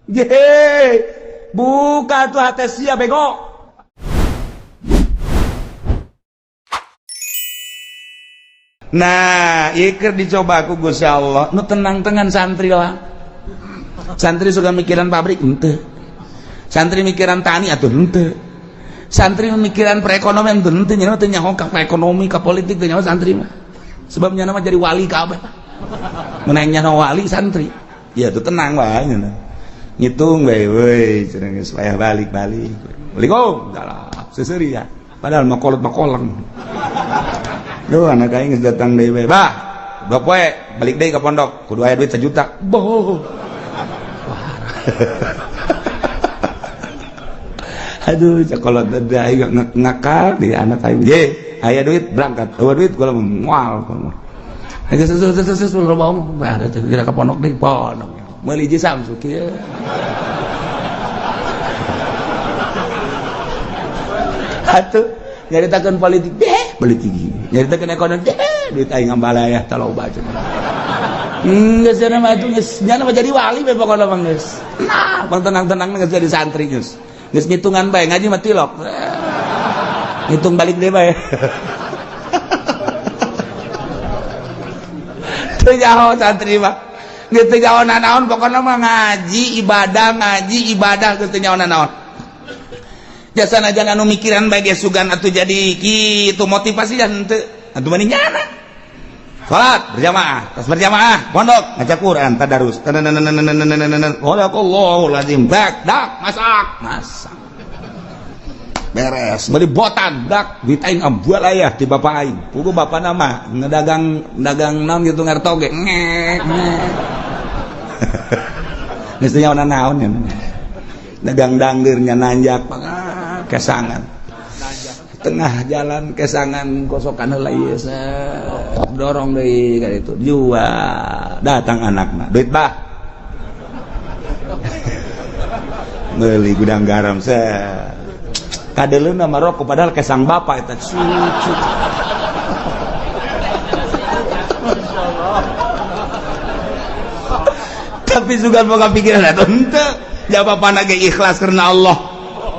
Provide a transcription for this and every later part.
Ye, buka tuh hati sia bego. Nah, ieu dicoba ku Gusti Allah. Nu tenang-tenang santri lah. Santri suka mikiran pabrik henteu. Santri mikiran tani atuh henteu. Santri mikiran perekonomian henteu, nya teu nyaho ka ekonomi, ka politik teu nyaho santri mah. Sebab nya mah jadi wali kabeh. Mun nyaho wali santri. Ya tuh tenang wae nya. Ngitung bae we cenah geus payah balik-balik. Assalamualaikum. Salam. Seseuri ya. Padahal mah kolot mah koleng. Duh, anak aing geus datang deui bae. Bah, 2 poe balik deui ka pondok, kudu aya duit 1 juta. Boh. Aduh, cakolot aing ngakal di anak aing. Ye, aya duit berangkat. Eueuh duit kula moal. Geus geus geus geus loba omong. Bah, kira ka pondok deui, pondok. Meuli hiji Samsu kieu. Atuh nyaritakeun politik deh, politik. Nyaritakeun ekonomi deh, duit aing ngambalaya taloba cenah. Geus cenah mah atuh geus nya mah jadi wali we pokona mah geus. Nah, bang tenang-tenang geus jadi santri geus. Geus ngitungan bae ngaji mah tilok. Ngitung balik deui bae. Teu nyaho santri mah. Geus teu nyaho nanaon pokona mah ngaji ibadah geus teu nyaho nanaon. Jasa jangan anu mikiran bae sugan atuh jadi kitu motivasi dan henteu atuh mani nyana. Salat berjamaah, tas berjamaah, pondok ngaca Quran, tadarus. Sadaqallahul azim. Bak dak masak, masak. Beres, beli botan dak duit aing ambual aya di bapak aing. Pugu bapak nama ngedagang dagang naon gitu ngartoge. Ngek ngek. Geus teu nyaho naon nya. Dagang dangdirnya nanjak kesangan tengah jalan kesangan kosokan heula ieu dorong deui ka ditu jual datang anakna duit bah meuli gudang garam kadeleuna mah rokok padahal kesang bapak eta cucu. Tapi sugan boga pikiran atuh henteu ja bapana ge ikhlas karena Allah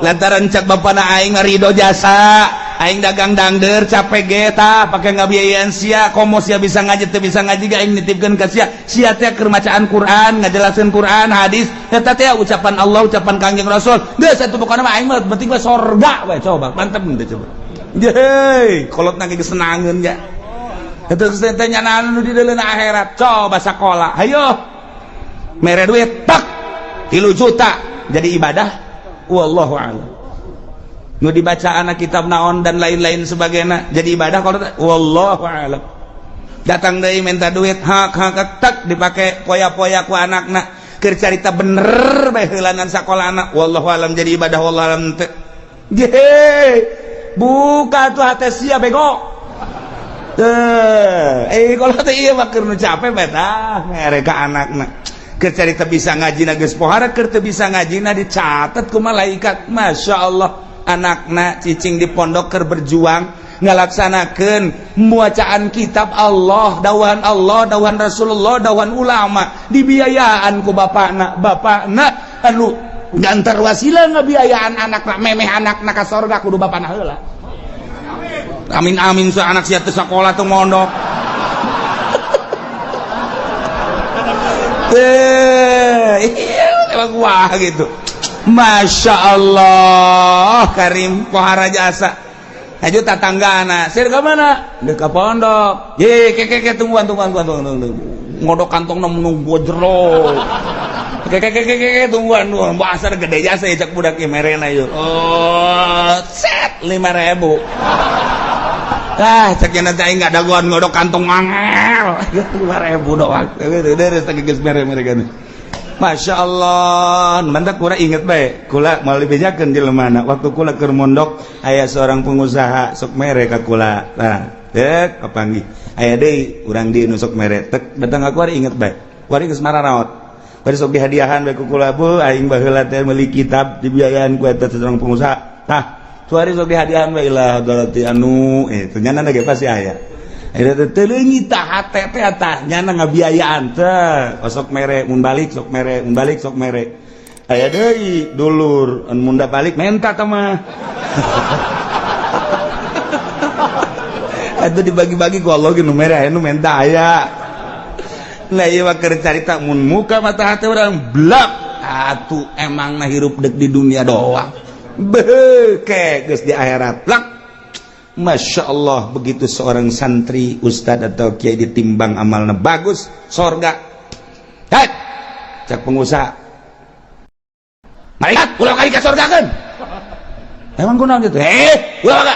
lantaran cak bapana aing ridho jasa aing dagang dangder capek ge tah pake ngabiayaan sia komo sia bisa ngaji teu bisa ngaji ge aing nitipkeun ka sia sia teh keur macaan Quran ngajelaskeun Quran hadis eta teh ucapan Allah ucapan Kangjeng Rasul geus atuh pokona mah aing mah penting mah sorga we coba mantep teh coba ye kolotna ge senangeun nya eta geus teh nyanaan nu di deuleuna akhirat coba sakola hayo mere duit tak 3 juta jadi ibadah wallahu a'lam. Nu dibaca anak kitab naon dan lain-lain sebagainya jadi ibadah kalau wallahu a'lam. Datang deui minta duit hak hak tak dipake poya-poya ku anakna keur carita bener bae heulanan sakola anak wallahu a'lam jadi ibadah wallahu a'lam teu. Ye, buka tuh hate sia bego. Teu, kalau teh ieu mah keur nu capek bae tah mere ka anakna. Keur carita bisa ngaji na geus pohara keur teu bisa ngaji na dicatat ku malaikat. Masya Allah anakna cicing di pondok keur berjuang ngalaksanakeun bacaan kitab Allah, dawahan Allah, dawahan Rasulullah, dawahan ulama dibiayaan ku bapakna. Bapakna anu gantar wasilah ngabiayaan anakna memeh anakna ka sorga kudu bapakna heula. Amin amin so anak sia teu sakola teu mondok. Emang wah gitu. Masya Allah Karim pohara jasa. Aju tatangga anak, sir ke mana? Ke pondok. Ye, ke ke ke tungguan tungguan tungguan tungguan. Ngodok kantong nunggu jero. Ke ke ke ke ke tungguan tungguan. Basar gede jasa ya cak budak ieu merena ieu. Oh, set 5.000. Ah, cek nya nanti aing dagoan ngodok kantong mangel. 5.000 doang. Deres teh geus mere-mere kan. Masya Allah, mantap kula inget bae. Kula mau dibejakeun jelema mana. Waktu kula keur mondok aya seorang pengusaha sok mere ka kula. Nah, dek kapanggih. Aya deui urang di nu sok mere. Tek datang aku ari inget bae. Kuari geus mararaot. Bari sok dihadiahan bae ku kula bu aing baheula teh meuli kitab dibiayaan ku eta seorang pengusaha. Tah, kuari sok dihadiahan bae ilah berarti anu itu nyana ge pasti aya. Eta teh leungit tah hate teh tah nyana ngabiayaan teh. Sok mere mun balik sok mere mun balik sok mere. Aya deui dulur anu munda balik menta tah mah. Atuh dibagi-bagi ku Allah ge nu mere aya nu menta aya. Nah ieu mah keur carita mun muka mata hati urang blak atuh emang na hirup dek di dunia doang. Beuh geus di akhirat blak. Masya Allah, begitu seorang santri, ustad atau kiai ditimbang amalna bagus, sorga. Hei, cak pengusaha, malaikat ulah kali ka sorgakeun. Emang kunaon gitu? Ulah ka.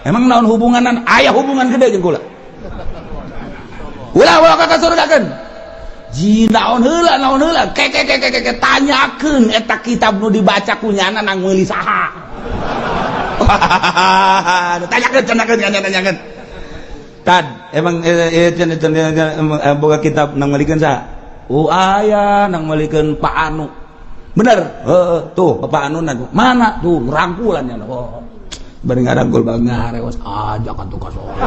Emang naon hubunganan? Aya hubungan gede jeung kula. Ulah ulah ka surgakeun. Ji naon heula naon heula? Ke ke ke ke ke tanyakeun eta kitab nu dibaca ku nyana nang meuli saha. Tanyakeun tanyakeun tanyakeun. Tad, emang boga kitab nang meulikeun saha? Oh aya nang meulikeun Pak Anu. Bener? Heeh, tuh Bapak Anu mana tuh rangkulan nya. Oh. Bari ngarangkul bang ngarewas aja kan tuh ka sorga.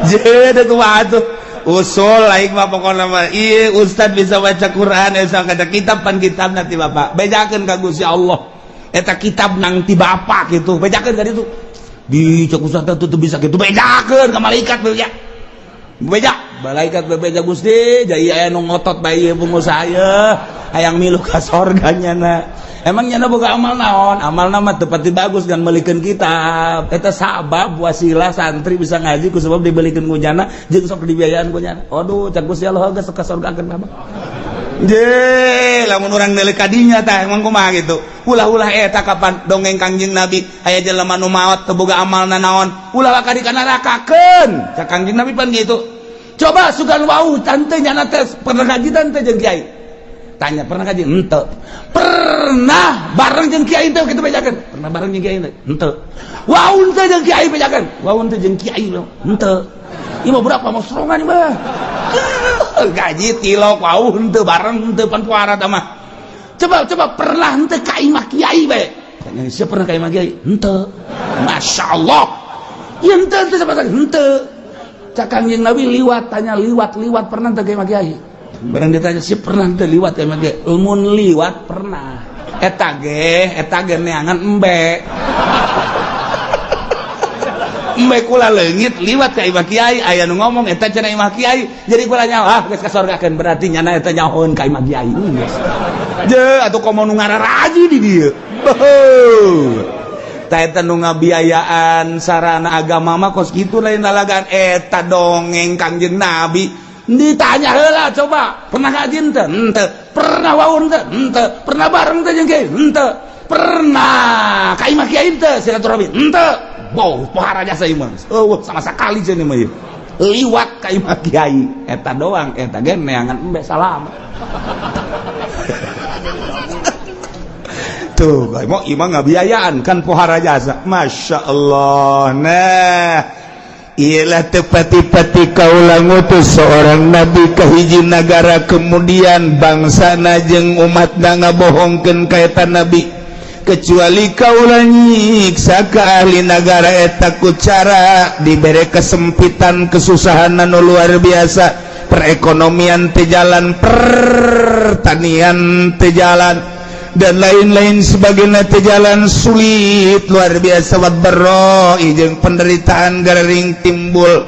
Jadi kumaha tuh? Usul aing mah pokona mah ieu ustad bisa baca Quran bisa kaca kitab pan kitab nanti bapak bejakeun ka Gusti Allah. Eta kitab nang ti bapak gitu bejakeun ka ditu. Di cek ustad teh teu bisa kitu bejakeun ka malaikat beja. Beja, malaikat bebeja Gusti, jadi aya nu ngotot bae ieu pengusaha ieu, hayang milu ka sorga nyana. Emang nyana boga amal naon? Amalna mah teu pati bagus kan meulikeun kitab. Eta sabab wasilah santri bisa ngaji ku sebab dibelikeun ku nyana jeung sok dibiayaan ku nyana. Aduh, cak Gusti Allah geus ka sorgakeun bapak. Je, lamun urang neuleuh ka dinya tah emang kumaha gitu. Ulah-ulah eta kapan dongeng Kangjeng Nabi aya jelema nu maot teu boga amalna naon, ulah waka dikanarakakeun. Cak Kangjeng Nabi pan gitu. Coba sugan wau tante nyana teh pernah ngaji tante jeung kiai. Tanya pernah ngaji? Henteu. Pernah bareng jeung kiai teh kitu bejakeun. Pernah bareng jeung kiai teh? Henteu. Wau teh jeung kiai bejakeun. Wau teh jeung kiai henteu. Ieu mah berapa mau serongan ieu mah. Gaji tilok wau henteu bareng henteu pan puara tah mah. Coba coba pernah henteu ka imah kiai bae. Tanya siapa pernah ka imah kiai? Henteu. Masyaallah. Ieu henteu henteu sama sekali henteu. Cak Kangjeng Nabi liwat tanya liwat liwat pernah teu ka imah kiai? Barang ditanya sih pernah teu liwat ka imah kiai? Mun liwat pernah. Eta ge neangan embe. Embe kula leungit liwat ka imah kiai aya nu ngomong eta cenah imah kiai. Jadi kula nyaho ah geus ka sorgakeun berarti nyana eta nyahoeun ka imah kiai. Geus. Je atuh komo nu ngararaji di dieu. Beuh. Tah eta nu ngabiayaan sarana agama mah kos kitu lain lalagan eta dongeng Kangjeng Nabi. Ditanya heula coba, pernah ngaji henteu? Henteu. Pernah wau henteu? Henteu. Pernah bareng teh jeung kiai? Henteu. Pernah ka imah kiai henteu silaturahmi? Henteu. Boh, pohara jasa ieu mah. Eueuh sama sakali cenah mah ieu. Liwat ka imah kiai eta doang eta ge neangan embe salam. Tuh, mau imah ngabiayaan kan pohara jasa. Masya Allah. Nah, ialah tepati-pati kaula ngutus seorang nabi ke hiji nagara kemudian bangsa jeung umatna ngabohongkeun ka eta nabi kecuali kaula nyiksa ka ahli nagara eta ku cara dibere kesempitan kesusahan anu luar biasa, perekonomian teu jalan, pertanian teu jalan dan lain-lain sebagainya teu jalan, sulit luar biasa, waddarra jeung penderitaan gering timbul,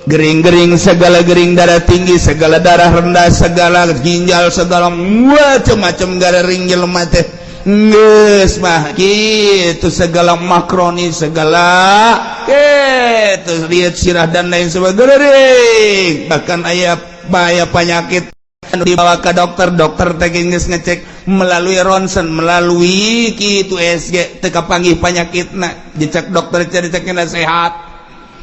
gering-gering segala gering, darah tinggi segala, darah rendah segala, ginjal segala, macam-macam gering jelema teh geus mah kitu, segala makroni segala kitu, lihat sirah dan lain sebagainya, bahkan aya bahaya penyakit dibawa ke dokter, dokter teh geus ngecek melalui ronsen, melalui kitu USG teu kapanggih panyakitna, dicek dokter dicekna sehat,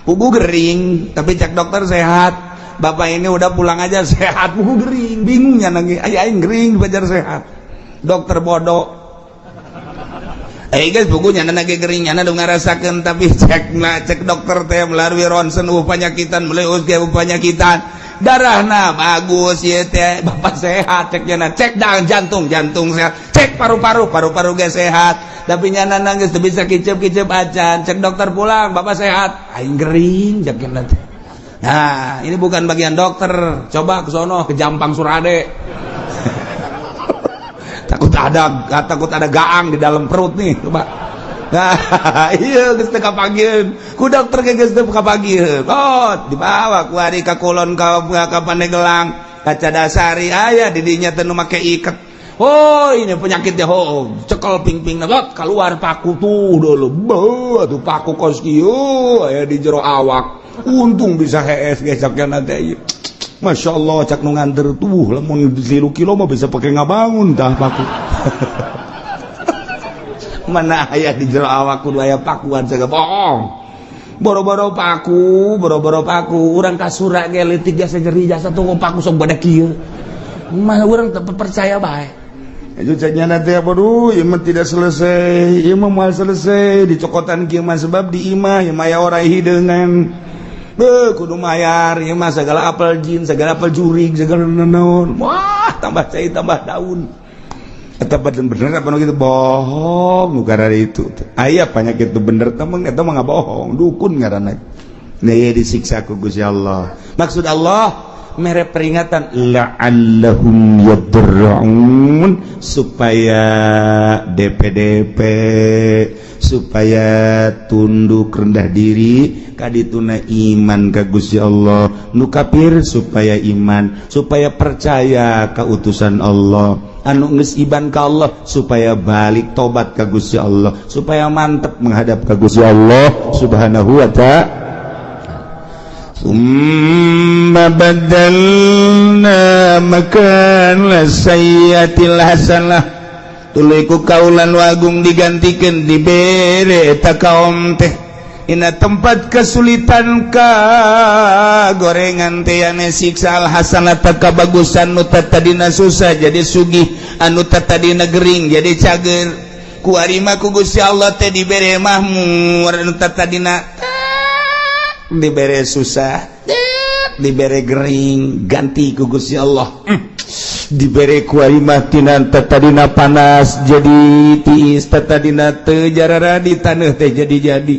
pugu gering, tapi cek dokter sehat, bapak ini udah pulang aja sehat, pugu gering, bingungnya nangis, aya aing gering dibajar sehat, dokter bodoh. Guys, bukunya lagi gering nyana nu ngarasakeun, tapi cek nah, cek dokter teh melalui ronsen panyakitan, melalui USG panyakitan, darahna bagus ya teh, bapak sehat cek nyana, cek dang jantung, jantung sehat, cek paru-paru, paru-paru ge sehat, tapi nyana nangis teu bisa kicep-kicep acan, cek dokter pulang bapak sehat, aing gering cek nyana teh. Nah, ini bukan bagian dokter, coba ke sono ke Jampang Surade. Takut ada gaang di dalam perut nih, coba. Nah, iya, geus teu kapanggiheun ku dokter ge, geus teu kapanggiheun. Oh, dibawa ku ari ka kulon, ka Pandeglang, ka Cadasari, aya di dinya teh nu make iket. Oh, ini penyakitnya. Oh, cekel ping-ping lot, keluar paku tuh dulu. Beuh, tuh paku kos kieu aya di jero awak. Untung bisa hees gesaknya nanti. Masya Allah, cak nu nganter tuh, lamun 3 kilo mah bisa pakai ngabangun tah paku. Mana aya di jero awak kudu aya pakuan segala bohong. Boro-boro paku, boro-boro paku, urang kasura ge leutik jasa nyeri jasa tuh paku sok bada kieu. Mah urang teu percaya bae. Itu caknya nanti apa, duh, ieu mah tidak selesai, ieu mah moal selesai dicokotan kieu mah, sebab di imah ieu mah aya orang hideungan. Beuh, kudu mayar ieu mah segala apel jin, segala apel jurig, segala naon. Wah, tambah cai tambah daun. Eta bener apa gitu bohong nu itu. Aya penyakit itu bener temen, eta mah bohong, dukun ngaranna. Nah, ieu disiksa ku Gusti Allah. Maksud Allah mere peringatan la'allahum yadarra'un, supaya DPDP, supaya tunduk rendah diri kadituna iman ka Gusti Allah. Nu kafir supaya iman, supaya percaya ka utusan Allah. Anu geus iman ka Allah supaya balik tobat ka Gusti Allah, supaya mantep menghadap ka Gusti Allah Subhanahu wa Ta'ala. ثم بدلنا مكان السيئة الحسنة, tuluy ku kaula nu agung digantikan, dibere eta kaum teh ina tempat kesulitan ka gorengan teh ane siksa, al hasanata kabagusan. Nu tadina susah jadi sugih, anu tadina gering jadi cager. Kuari mah ku Gusti Allah teh dibere mahmur. Anu tadina dibere susah, dibere gering, ganti ku Gusti Allah. Dibere kuari mah tina tadina panas jadi tiis, tadina teu jarara di taneuh teh jadi-jadi,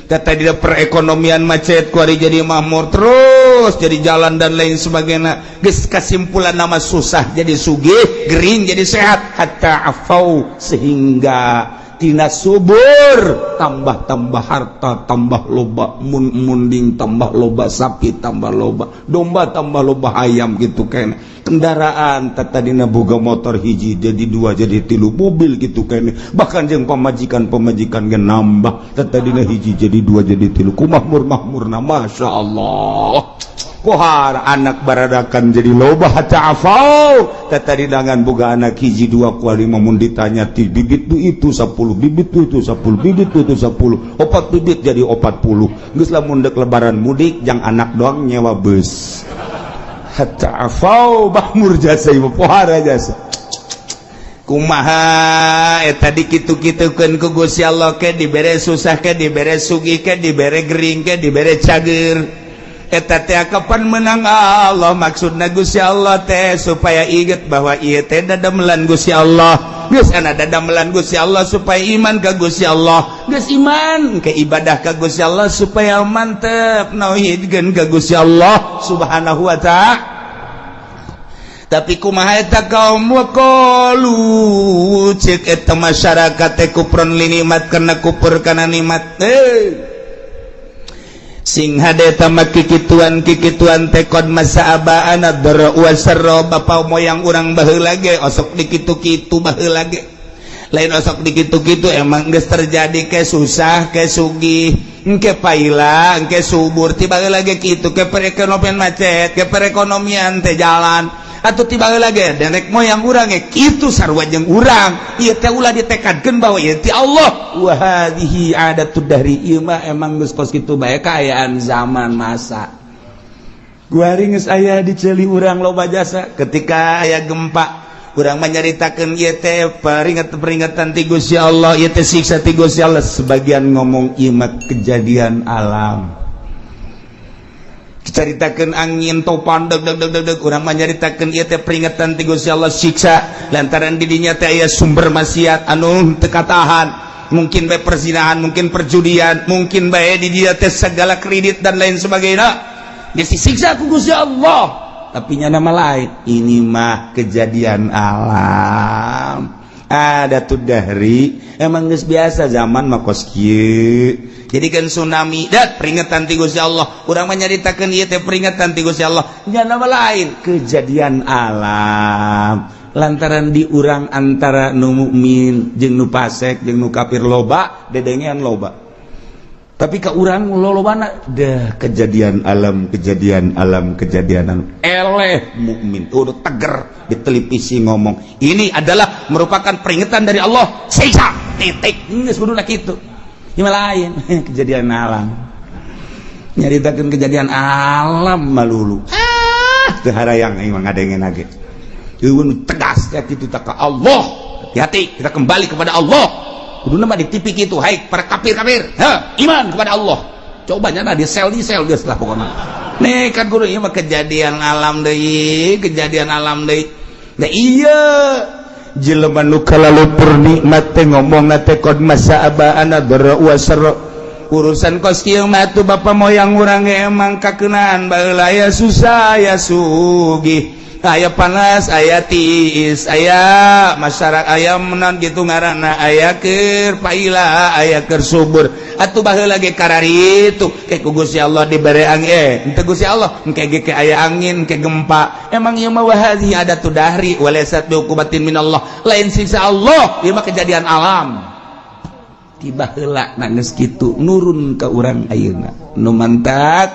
tadina perekonomian macet, kuari jadi makmur terus, jadi jalan dan lain sebagainya. Geus kasimpulan nama susah jadi sugih, gering jadi sehat, hatta afau, sehingga tina subur tambah-tambah, harta tambah loba, mun munding tambah loba, sapi tambah loba, domba tambah loba, ayam gitu kan, kendaraan tadina boga motor hiji jadi dua, jadi tilu, mobil gitu kan, bahkan jeung pamajikan pamajikan ge nambah, tadina hiji jadi dua, jadi tilu. Ku makmur makmurna, Masya Allah. Kohar anak baradakan jadi loba, hatta afau. Tadi dengan boga anak hiji dua, kuali mun ditanya ti bibit tu itu 10 bibit, tu itu 10 bibit, tu itu 10, opat bibit jadi 40. Geus lamun dek lebaran mudik jang anak doang nyewa bus. Hatta afau, makmur jasa ibu, pohara jasa. Kumaha eta dikitu-kitukeun ku Gusti Allah, ke dibere susah, ke dibere sugih, ke dibere gering, ke dibere cager, eta teh kapan menang Allah? Maksudna Gusti Allah teh supaya inget bahwa ieu teh dadamelan Gusti Allah. Geus ana dadamelan Gusti Allah supaya iman ka Gusti Allah. Geus iman ke ibadah ka Gusti Allah, supaya mantep nauhidkeun ka Gusti Allah Subhanahu wa Ta'ala. Tapi kumaha eta kaum? Waqalu, cek eta masyarakat teh, kufron linikmat, karena kufur kana nikmat. Eh, sing hade mah kikituan kikituan teh qad massa abaana dharra wasarra, bapa moyang urang baheula ge osok dikitu-kitu baheula ge. Lain osok dikitu-kitu, emang geus terjadi, ke susah ke sugih, engke paila engke subur, tiba lagi kitu, ke perekonomian macet, ke perekonomian teh jalan, atau tiba lagi nenek moyang urang ge kitu sarua jeung urang. Ieu teh ulah ditekadkeun bahwa ieu ti Allah. Wa hadhihi adatud dahri, ieu mah emang geus kos kitu bae kaayaan zaman masa. Kuari geus aya di ceuli urang loba jasa. Ketika aya gempa, urang menyaritakeun ieu teh peringatan-peringatan ti Gusti Allah, ieu teh siksa ti Gusti Allah. Sebagian ngomong ieu mah kejadian alam. Caritakeun angin topan deg deg deg deg deg, urang menyaritakeun ieu teh peringatan ti Gusti Allah, siksa lantaran di dinya teh aya sumber maksiat anu teu katahan, mungkin bae perzinahan, mungkin perjudian, mungkin bae di dia teh segala kredit dan lain sebagainya. Geus disiksa ku Gusti Allah, tapi nya nama lain, ini mah kejadian alam. Ada tuh dahri, emang geus biasa zaman mah kos kieu. Jadi kan tsunami dat peringatan ti Gusti Allah. Urang mah nyaritakeun ieu teh peringatan ti Gusti Allah. Jangan lain kejadian alam. Lantaran di urang antara nu mukmin jeung nu fasik jeung nu kafir loba, dedengean loba. Tapi ke urang lolobana dah kejadian alam, kejadian alam, kejadian alam. Eleh mukmin udah teger di televisi ngomong ini adalah merupakan peringatan dari Allah, siksa titik, geus kuduna kitu. Ieu lain kejadian alam, nyaritakeun kejadian alam malulu, ah teu harayang aing mah ngadengen ge. Eueun tegas ya kitu tak ka Allah, hati-hati, kita kembali kepada Allah. Kuduna mah di TV kitu, hai para kafir-kafir, ha iman kepada Allah. Coba nyana di sel geus lah pokokna. Nih kan guru, ieu mah kejadian alam deui, kejadian alam deui. Nah iya, jelema nu kalalupur nikmat teh ngomongna teh qad massa aba'ana dharra wa sarra. Urusan kos kieu mah tuh bapak moyang urang ge emang kakeunaan baheula, aya susah aya sugih, aya panas aya tiis, aya masyarakat aya menon gitu ngaranna, aya keur paila aya keur subur. Atuh baheula ge kararitu ke ku Gusti Allah dibere angin, henteu Gusti Allah engke ge ke aya angin ke gempa. Emang ieu mah wa hadhihi adatu dahri walaysat biuqubatin minallah, lain siksa Allah, ieu mah kejadian alam tiba heula. Na geus kitu nurun ka urang ayeuna nu mantak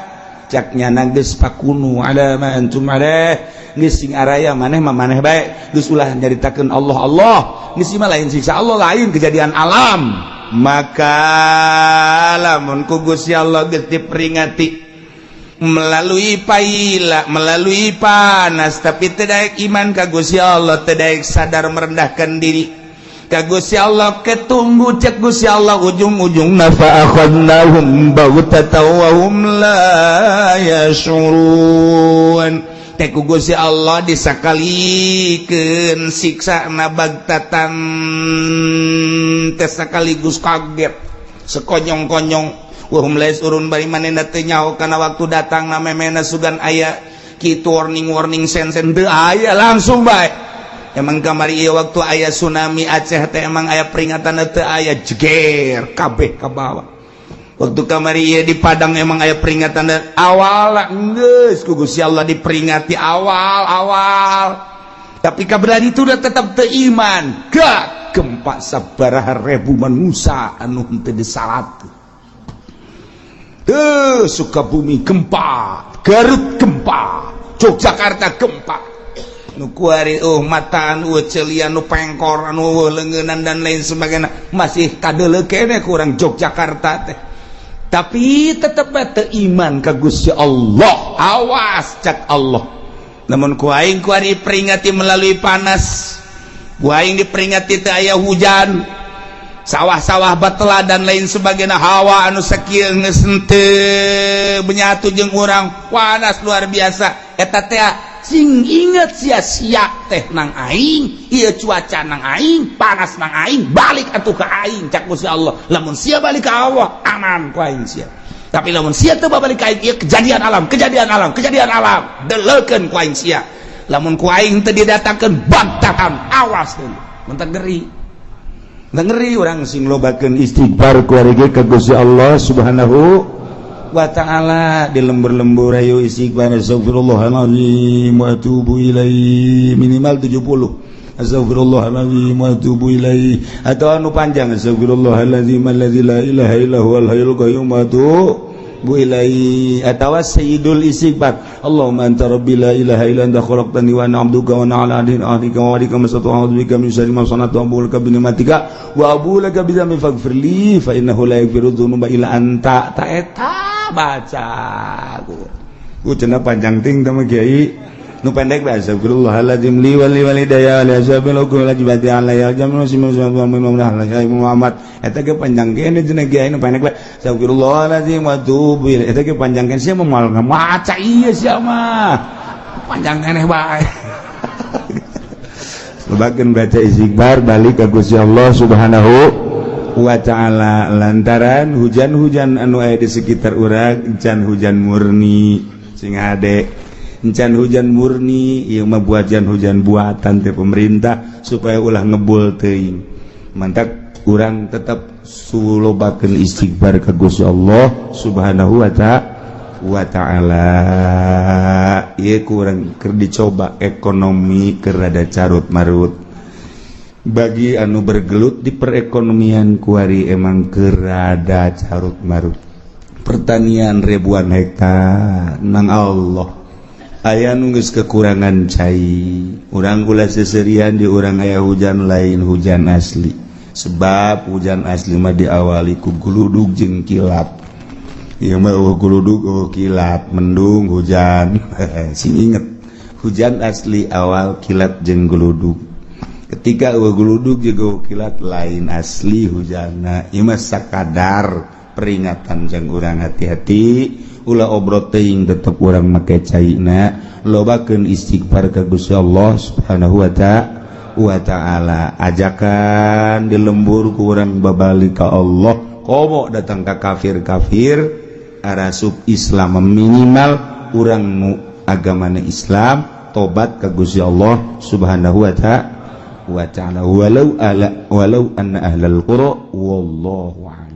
caknya geus fakunu ala ma antum alaih, geus sing araya maneh mah maneh bae, geus ulah nyaritakeun Allah Allah, geus mah lain siksa Allah, lain kejadian alam. Maka lamun ku Gusti Allah geus diperingati melalui paila, melalui panas, tapi tidak iman ka Gusti Allah, tidak sadar merendahkan diri ka Gusti Allah, ketunggu cek Gusti Allah ujung-ujung fa akhadnahum baghtatan wa hum la yash'urun. Teh ku Gusti Allah disakalikeun siksa na baghtatan teh sekaligus kaget sekonyong-konyong, wa hum la yash'urun, bari manehna teu nyaho kana waktu datang na memena sugan aya kitu warning warning sen sen teu aya, langsung bae. Emang kamari ieu waktu aya tsunami Aceh teh emang aya peringatan teu aya, jeger kabeh ka bawah. Waktu kamari ieu di Padang emang aya peringatan awal, geus ku Gusti Allah diperingati awal awal, tapi kabelah itu udah tetap teu iman, gak gempa sabaraha ribu manusia anu henteu disalat. Tuh Sukabumi gempa, Garut gempa, Yogyakarta gempa, nu kuari oh mataan celian, nu pengkor anu leungeunnan dan lain sebagainya, masih kadeuleu keneh kurang Yogyakarta teh, tapi tetep teu iman ka Gusti Allah. Awas cak Allah, namun ku aing kuari peringati melalui panas, ku aing diperingati teu aya hujan, sawah-sawah batela dan lain sebagainya, hawa anu sakieu geus henteu menyatu jeung urang, panas luar biasa. Eta teh sing inget sia-sia teh nang aing ieu, cuaca nang aing, panas nang aing, balik atuh ka aing cak Gusti Allah. Lamun sia balik ka Allah, aman ku aing sia, tapi lamun sia teu balik ka aing, ieu kejadian alam, kejadian alam, kejadian alam, deleukeun ku aing sia. Lamun ku aing teu didatangkeun baghtatan, awas deui. Mentak ngeri, ngeri orang, sing lobakeun istighfar ku ge ka Gusti Allah Subhanahu wa ta'ala. Di lembur-lembur ayo istighfar, astagfirullahalazim wa atubu ilaih, minimal 70 astagfirullahalazim wa atubu ilaih, atau anu panjang astagfirullahalazim alladzi la ilaha illa huwal hayyul qayyum wa atubu ilaih, atau sayyidul istighfar, Allahumma anta rabbi la ilaha illa anta khalaqtani wa ana 'abduka wa ana 'ala ahdika wa wa'dika mastata'tu, a'udzu bika min syarri ma sana'tu, abu'u laka bi ni'matika wa abu'u laka bi dzambi, faghfir li fa innahu la yaghfiru dzunuba illa anta. Ta eta baca ku cenah panjang ting teh kiai, nu pendek bae astagfirullahaladzim li wa li walidayya li ashabil ukul wajibati alayya jamu Muhammad. Eta ge panjang kene cenah kiai, nu pendek bae astagfirullahaladzim wa atubu ilaih. Eta ge panjang kene, sia mah moal maca ieu, sia mah panjang keneh bae. Lobakeun baca istighfar, balik ka Gusti Allah Subhanahu wa ta'ala, lantaran hujan-hujan anu aya di sekitar urang can hujan murni. Sing hade. Encan hujan murni ieu mah, buatan hujan buatan teh pemerintah supaya ulah ngebul teuing. Mantak urang tetap sulobakeun istighfar ka Gusti Allah Subhanahu wa ta'ala. Ieu kurang keur dicoba, ekonomi keur rada carut marut. Bagi anu bergelut di perekonomian kuari emang keur rada carut marut. Pertanian ribuan hektar nang Allah aya nu geus kekurangan cai. Urang gula seserian di urang aya hujan, lain hujan asli, sebab hujan asli mah diawali ku guludug jeung kilat. Ieu mah euweuh guludug, euweuh kilat, mendung hujan. Sing inget, hujan asli awal kilat jeung guludug. Ketika euweuh guludug jeung euweuh kilat, lain asli hujanna. Ieu mah sakadar peringatan jang urang hati-hati, ulah obrot teuing, tetep urang make caina, lobakeun istighfar ka Gusti Allah Subhanahu wa ta'ala. Ajakan di lembur ku urang babalik ka Allah, komo datang ka kafir-kafir arasup Islam, minimal urang nu agamana Islam tobat ka Gusti Allah Subhanahu wa ta'ala. Walau ala walau anna ahlal qura, wallahu a'lam.